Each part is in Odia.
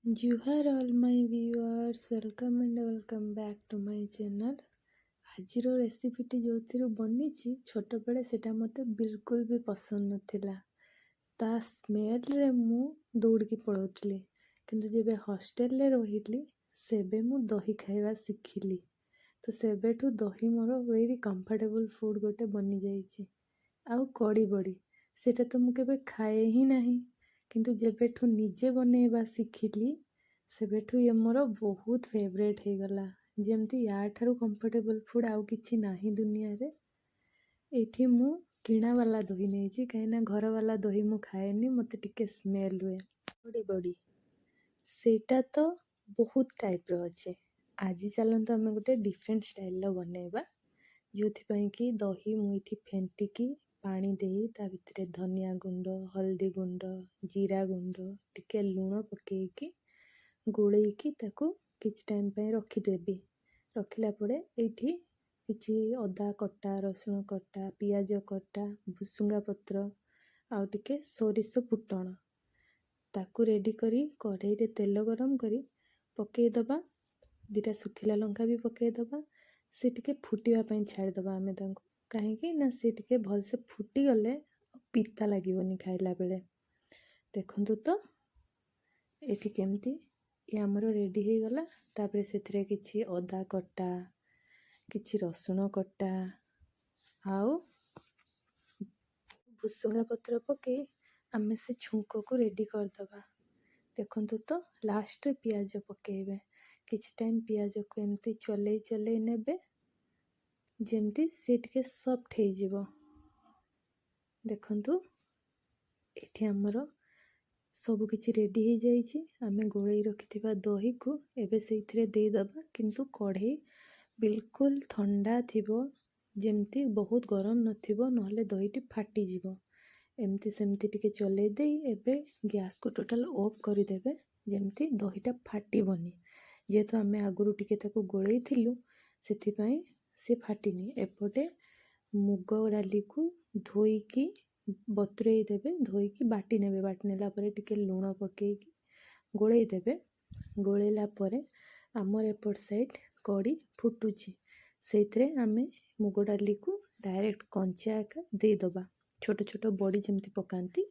ଜୁହାର all my viewers, welcome and welcome back to my channel. ଆଜିର ରେସିପିଟି ଯେଉଁଥିରୁ ବନିଛି, ଛୋଟବେଳେ ସେଇଟା ମୋତେ ବିଲକୁଲ ବି ପସନ୍ଦ ନଥିଲା। ତା ସ୍ମେଲରେ ମୁଁ ଦୌଡ଼ିକି ପଳାଉଥିଲି। କିନ୍ତୁ ଯେବେ ହଷ୍ଟେଲରେ ରହିଲି, ସେବେ ମୁଁ ଦହି ଖାଇବା ଶିଖିଲି। ତ ସେବେଠୁ ଦହି ମୋର ଭେରି କମ୍ଫର୍ଟେବଲ୍ ଫୁଡ଼୍ ଗୋଟେ ବନିଯାଇଛି। ଆଉ କଡ଼ି ବଡ଼ି, ସେଇଟା ତ ମୁଁ କେବେ ଖାଏ ହିଁ ନାହିଁ। କିନ୍ତୁ ଯେବେଠୁ ନିଜେ ବନେଇବା ଶିଖିଲି, ସେବେଠୁ ଇଏ ମୋର ବହୁତ ଫେଭରେଟ୍ ହେଇଗଲା। ଯେମିତି ୟାଠାରୁ କମ୍ଫର୍ଟେବଲ୍ ଫୁଡ଼୍ ଆଉ କିଛି ନାହିଁ ଦୁନିଆରେ। ଏଇଠି ମୁଁ କିଣାବାଲା ଦହି ନେଇଛି, କାହିଁକିନା ଘରବାଲା ଦହି ମୁଁ ଖାଏନି, ମୋତେ ଟିକେ ସ୍ମେଲ୍ ହୁଏ। କଡ଼ି ବଡ଼ି, ସେଇଟା ତ ବହୁତ ଟାଇପ୍ର ଅଛି। ଆଜି ଚାଲନ୍ତୁ ଆମେ ଗୋଟେ ଡିଫରେଣ୍ଟ ଷ୍ଟାଇଲ୍ର ବନେଇବା, ଯେଉଁଥିପାଇଁ କି ଦହି ମୁଁ ଏଇଠି ଫେଣ୍ଟିକି ପାଣି ଦେଇ, ତା ଭିତରେ ଧନିଆ ଗୁଣ୍ଡ, ହଳଦୀ ଗୁଣ୍ଡ, ଜିରା ଗୁଣ୍ଡ, ଟିକେ ଲୁଣ ପକାଇକି ଗୋଳେଇକି ତାକୁ କିଛି ଟାଇମ୍ ପାଇଁ ରଖିଦେବି। ରଖିଲା ପରେ ଏଇଠି କିଛି ଅଦା କଟା, ରସୁଣ କଟା, ପିଆଜ କଟା, ଭୁସୁଙ୍ଗା ପତ୍ର ଆଉ ଟିକେ ସୋରିଷ ଫୁଟଣ, ତାକୁ ରେଡ଼ି କରି କଢ଼େଇରେ ତେଲ ଗରମ କରି ପକାଇଦେବା। ଦୁଇଟା ଶୁଖିଲା ଲଙ୍କା ବି ପକାଇଦେବା। ସେ ଟିକେ ଫୁଟିବା ପାଇଁ ଛାଡ଼ିଦେବା ଆମେ ତାଙ୍କୁ, କାହିଁକି ନା ସେ ଟିକେ ଭଲସେ ଫୁଟିଗଲେ ପିତା ଲାଗିବନି ଖାଇଲା ବେଳେ। ଦେଖନ୍ତୁ ତ, ଏଠି କେମିତି ଇଏ ଆମର ରେଡ଼ି ହେଇଗଲା। ତାପରେ ସେଥିରେ କିଛି ଅଦା କଟା, କିଛି ରସୁଣ କଟା ଆଉ ଭୁସୁଙ୍ଗା ପତ୍ର ପକାଇ ଆମେ ସେ ଛୁଙ୍କକୁ ରେଡ଼ି କରିଦେବା। ଦେଖନ୍ତୁ ତ, ଲାଷ୍ଟରେ ପିଆଜ ପକାଇବେ। କିଛି ଟାଇମ୍ ପିଆଜକୁ ଏମିତି ଚଲେଇ ଚଲେଇ ନେବେ, ଯେମିତି ସେ ଟିକେ ସଫ୍ଟ ହେଇଯିବ। ଦେଖନ୍ତୁ, ଏଠି ଆମର ସବୁକିଛି ରେଡ଼ି ହେଇଯାଇଛି। ଆମେ ଗୋଳେଇ ରଖିଥିବା ଦହିକୁ ଏବେ ସେଇଥିରେ ଦେଇଦେବା। କିନ୍ତୁ କଢ଼େଇ ବିଲକୁଲ ଥଣ୍ଡା ଥିବ, ଯେମିତି ବହୁତ ଗରମ ନଥିବ, ନହେଲେ ଦହିଟି ଫାଟିଯିବ। ଏମିତି ସେମିତି ଟିକେ ଚଲେଇ ଦେଇ ଏବେ ଗ୍ୟାସ୍କୁ ଟୋଟାଲ୍ ଅଫ୍ କରିଦେବେ, ଯେମିତି ଦହିଟା ଫାଟିବନି। ଯେହେତୁ ଆମେ ଆଗରୁ ଟିକେ ତାକୁ ଗୋଳେଇଥିଲୁ, ସେଥିପାଇଁ ସେ ଫାଟିନି। ଏପଟେ ମୁଗ ଡାଲିକୁ ଧୋଇକି ବତୁରେଇ ଦେବେ, ଧୋଇକି ବାଟି ନେବେ। ବାଟି ନେଲା ପରେ ଟିକେ ଲୁଣ ପକାଇକି ଗୋଳେଇ ଦେବେ। ଗୋଳେଇଲା ପରେ ଆମର ଏପଟ ସାଇଡ଼୍ କଡ଼ି ଫୁଟୁଛି, ସେଇଥିରେ ଆମେ ମୁଗ ଡାଲିକୁ ଡାଇରେକ୍ଟ କଞ୍ଚା ଏକା ଦେଇଦେବା। ଛୋଟ ଛୋଟ ବଡ଼ି ଯେମିତି ପକାନ୍ତି,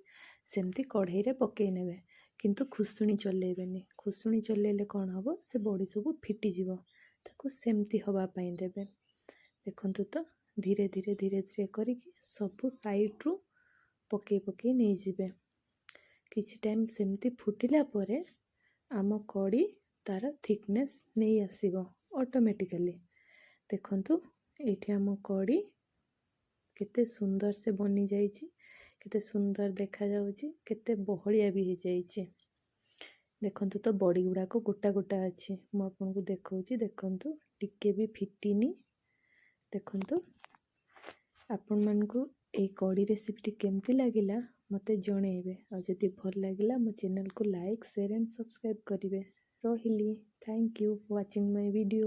ସେମିତି କଢ଼େଇରେ ପକାଇ ନେବେ। କିନ୍ତୁ ଖୁସୁଣି ଚଲେଇବେନି। ଖୁସୁଣି ଚଲେଇଲେ କ'ଣ ହେବ? ସେ ବଡ଼ି ସବୁ ଫିଟିଯିବ। ତାକୁ ସେମିତି ହେବା ପାଇଁ ଦେବେ। ଦେଖନ୍ତୁ ତ, ଧୀରେ ଧୀରେ ଧୀରେ ଧୀରେ କରିକି ସବୁ ସାଇଡ଼୍ରୁ ପକାଇ ପକାଇ ନେଇଯିବେ। କିଛି ଟାଇମ୍ ସେମିତି ଫୁଟିଲା ପରେ ଆମ କଡ଼ି ତା'ର ଥିକନେସ୍ ନେଇ ଆସିବ ଅଟୋମେଟିକାଲି। ଦେଖନ୍ତୁ, ଏଇଠି ଆମ କଡ଼ି କେତେ ସୁନ୍ଦର ସେ ବନିଯାଇଛି, କେତେ ସୁନ୍ଦର ଦେଖାଯାଉଛି, କେତେ ବହଳିଆ ବି ହେଇଯାଇଛି। ଦେଖନ୍ତୁ ତ, ବଡ଼ି ଗୁଡ଼ାକ ଗୋଟା ଗୋଟା ଅଛି। ମୁଁ ଆପଣଙ୍କୁ ଦେଖାଉଛି, ଦେଖନ୍ତୁ, ଟିକେ ବି ଫିଟିନି। ଦେଖନ୍ତୁ, ଆପଣମାନଙ୍କୁ ଏଇ କଡ଼ି ରେସିପିଟି କେମିତି ଲାଗିଲା ମୋତେ ଜଣେଇବେ। ଆଉ ଯଦି ଭଲ ଲାଗିଲା, ମୋ ଚ୍ୟାନେଲକୁ ଲାଇକ୍, ସେୟାର ଆଣ୍ଡ ସବସ୍କ୍ରାଇବ୍ କରିବେ। ରହିଲି। Thank you for watching my video.